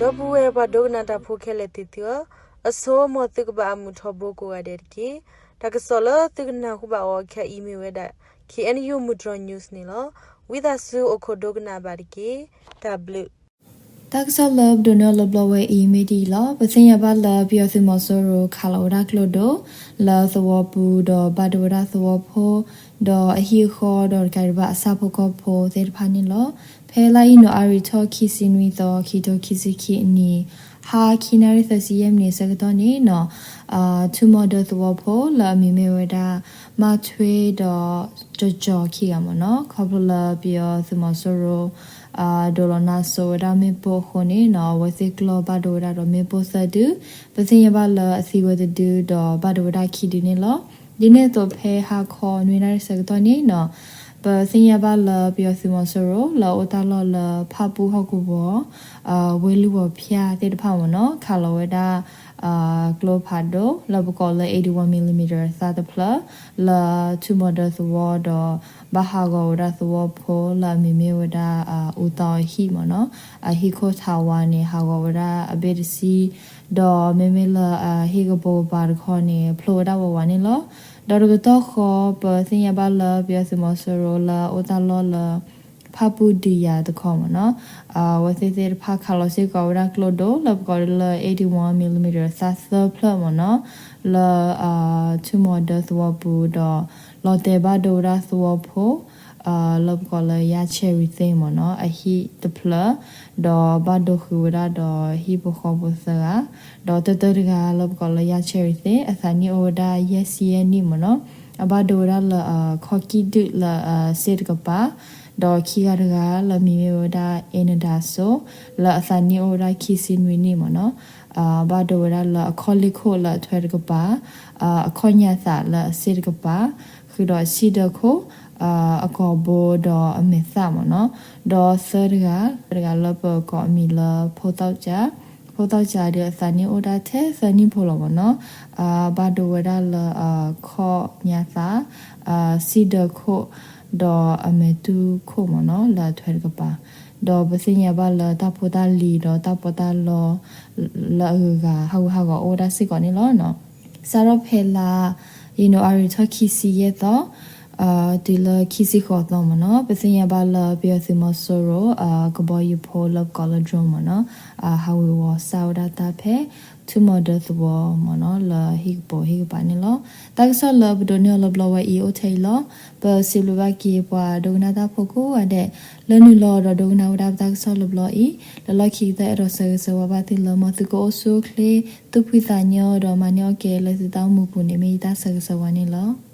ဒီပုၢ်ဝဲၢ်ပှၤဒိကနၣ်တၢ်ဖိခဲလၢာ်သ့ၣ်သုဧၢ, အဆိ မ်သုကဘၣ်အမုာ်ထီဘိကိးဂၤဒဲးတက့ၢ်. တၢ်ကစီၣ်လၢသုကနၢ်ဟူဘၣ်အီၤခဲအံၤမ့ၢ်ဝဲဒၣ် K N U မုၢ်တြီၤ news န့ၣ်လီၤ. ဝံသးစူၤအိၣ်ခိးဒိကနၣ်ဘၣ်တက့ၢ်. တၢ်ဘျုး တၢ်ကစီၣ်လၢပဒိးန့ၢ်အီၤလၢဘျီဝဲအံၤမ့ၢ်ဒ်အံၤလီၤ. ပသ့ၣ်ညါဘၣ်လၢပယီၤသုးမီၤစိရိၤ ခးလီၤဝဲဒၣ်ကျိဒိၣ် လၢသဝီပူၤ ဒီးဘၣ်ဒိဝဲဒၣ်သဝီဖိ ဒီးအဟံၣ်အဃီ ဒီးတကးဒံးဘၣ်အဆၣ်ဖိကီၢ်ဖိသ့ၣ်တဖၣ်န့ၣ်လီၤ. ဖဲလါယနူၤအါရံၤထီၣ်ခံဆံနွံသီ ခံထိခံဆံခံအနံၣ် ဟါခံနၣ်ရံၣ်သၢဆံယဲၢ်မံးနံးဆၢကတီၢ်န့ၣ်နီၤ ထူမီၤဒၢသဝီဖိလၢအမံၤမ့ၢ်ဝဲဒၣ် မၣ်ထွ့ဒီး ကၠီၤကၠီၤခံဂၤမ့ၢ်နီၤ ခီဖျိလၢပယီၤသုးမီၤစိရိၤ ဒိးလီၤနါစိၤဝဲဒၣ်မ့ၣ်ပိၢ်အဃိန့ၣ်နီၤ အဝဲသ့ၣ်ကျီၢ်ဘၣ်ဒိဝဲဒၣ်ဒီးမ့ၣ်ပိၢ်သၢဒု, ပသ့ၣ်ညါဘၣ်လၢအသံဝဲတဒုဒီးဘၣ်ဒိဝဲဒၣ်ခံဒုန့ၣ်လီၤ. ဒ်န့ၣ်အသိးဖဲဟါခီနွံနၣ်ရံၣ်ဆၢကတီၢ်န့ၣ်နီၤ ပသ့ၣ်ညါဘၣ်လၢပယီၤသုးမီၤစိရိၤလၢအအိၣ်တၢ်လီၢ်လၢဖၣ်ပူၣ်ဟီၣ်ကဝီၤ ဝ့ၢ်လုၢ်ဝီၤဖၠၣ်သ့ၣ်တဖၣ်မ့ၢ်နီၤ ခးလီၤဝဲဒၣ် ကျိဖးဒိၣ်လၢပကိးလၢ eighty-one millimeter အသၣ်တဖျၢၣ် လၢထူမီၤဒၢသဝီဒီး ဘၣ်ဟးဂီၤဝဲဒၣ်သဝီဖိလၢအမံၤမ့ၢ်ဝဲဒၣ် အူသီအဟံၣ်မ့ၢ်နီၤ အဟံၣ်ခိၣ်ထးဝါန့ၣ် ဟးဂီၤဝဲဒၣ်အဘ့ၣ်တဆံ ဒီးမ့မ့ၢ်လၢအဟံၣ်ကပိာ်ကပၤတခီန့ၣ် ဖျိဝဲဒၣ်ဝးဝးန့ၣ်လီၤ. ဒီးတကတီၢ်ဃီ ပသ့ၣ်ညါဘၣ်လၢပယီၤသုးမီၤစိရိၤလၢအအိၣ်တၢ်လီၢ်လၢ ဖၣ်ပူၣ်ဒုးယၤတခီမ့ၢ်နီၤ အဝဲသ့ၣ်သ့ၣ်တဖၣ်ခးလီၤစ့ၢ်ကီးဝဲဒၣ်ကျိဒိၣ်လၢပကိးလၢ eighty-one millimeter သၣ်သၢဖျၢၣ်မ့ၢ်နီၤ လၢ ထူမီၤဒၢသဝီပူၤဒီး လီၤတဲာ်ဘၣ်ဒိဝဲဒၣ်သဝီဖိ လၢပကိးလၢယါဆဲရံၤသ့ၣ်မ့ၢ်နီၤ အဟံၣ်တဖျၢၣ် ဒီးဘၣ်ဒိဃုာ်ဝဲဒၣ်ဒီးဟံၣ်ဖိဃီဖိသၢဂၤ ဒီးတၢတၢတဂၤလၢပကိးလၢယါဆဲရံၤသ့ၣ် အသးနံၣ်အိၣ်ဝဲဒၣ်ယဲၢ်ဆံယဲၢ်နံၣ်မ့ၢ်နီၤ အဘၣ်ဒိဝဲဒၣ်လၢအခီၣ်ကံၣ်ဒုၣ်လၢအစ့ၣ်တကပၤ ဒီးခံဂၤတဂၤလၢမံၤမ့ၢ်ဝဲဒၣ် အ့နဒါစိ လၢအသးနံၣ်အိၣ်ဝဲဒၣ်ခံဆံနွံနံၣ်မ့ၢ်နီၤ ဘၣ်ဒိဝဲဒၣ်လၢအခီၣ်လ့ၢ်ခိၣ်လၢအထွဲတကပၤ အခီၣ်ညါသးလၢအစ့ၣ်တကပၤ ဃုာ်ဒီးဆံၣ်ဒၢခိၣ် အကိာ်ဘိဒီးအမဲာ်သၣ်မ့ၢ်နီၤ ဒီးသၢတဂၤ တဂၤလၢပကိးအမံၤလၢဖိသီၣ်ကၠး ဖိသီၣ်ကၠးဒီးအသးနံၣ်အိၣ်ဒၣ်ထဲသၢနံၣ်ဖိလီၤမ့ၢ်နီၤ ဘၣ်ဒိဝဲဒၣ်လၢအခီၣ်ညါသး ဆံၣ်ဒၢခိၣ် ဒီးအမဲာ်တူၢ်ခိၣ်မ့ၢ်နီၤ လၢအထွဲတကပၤ ဒီးပသ့ၣ်ညါဘၣ်လၢတၢ်ဖိတၢ်လံၤဒီးတၢ်ပီးတၢ်လီ လၢအဂုၤအဂၤ ဟးဂူာ်ဟးဂီၤအိၣ်ဝဲဒၣ်စ့ၢ်ကီးန့ၣ်လီၤ. စးထီၣ်ဖဲလါ ယနူၤအါရံၤထီၣ်ခံဆံယဲၢ်သီ တုၤလၢခံဆံဃိးသီမ့ၢ်နီၤ ပသ့ၣ်ညါဘၣ်လၢပယီၤသုးမီၤစိရိၤ ကဘီယူၤဖိလၢပကိးလၢ drone မ့ၢ်နီၤ ဟးဝ့ၤဝီၤစၢ်ဝဲဒၣ်တၢ်ဖဲ ထူမီၤဒၢသဝီမ့ၢ်နီၤ လၢဟံၣ်ကပိာ်ဟံၣ်ကပၤန့ၣ်လီၤ. တၢ်ကစီၣ်လၢပဒိးန့ၢ်အီၤလၢဘျီဝဲအံၤအိၣ်ထဲအံၤလီၤ. ပစံးဘျုးဘၣ်က့ၤပှၤဒိကနၣ်တၢ်ဖိကိးဂၤဒဲး လၢနုာ်လီၤဒီးဒိကနၣ်ဝဲဒၣ်ပတၢ်ကစီၣ်လၢဘျီအံၤ လၢလီၢ်ခံကတၢၢ်အဲၣ်ဒိးဆၢဂ့ၤဆၢဝါဘၣ်သုလၢ မ်သုကအိၣ်ဆူၣ်အိၣ်ချ့ သူၣ်ဖှံသးညီဒီးမၤန့ၢ်အီၣ်ကဲလၢသုတၢ်အိၣ်မူပူၤန့ၣ် မ့ၢ်ယတၢ်ဆၢဂ့ၤဆၢဝါန့ၣ်လီၤ.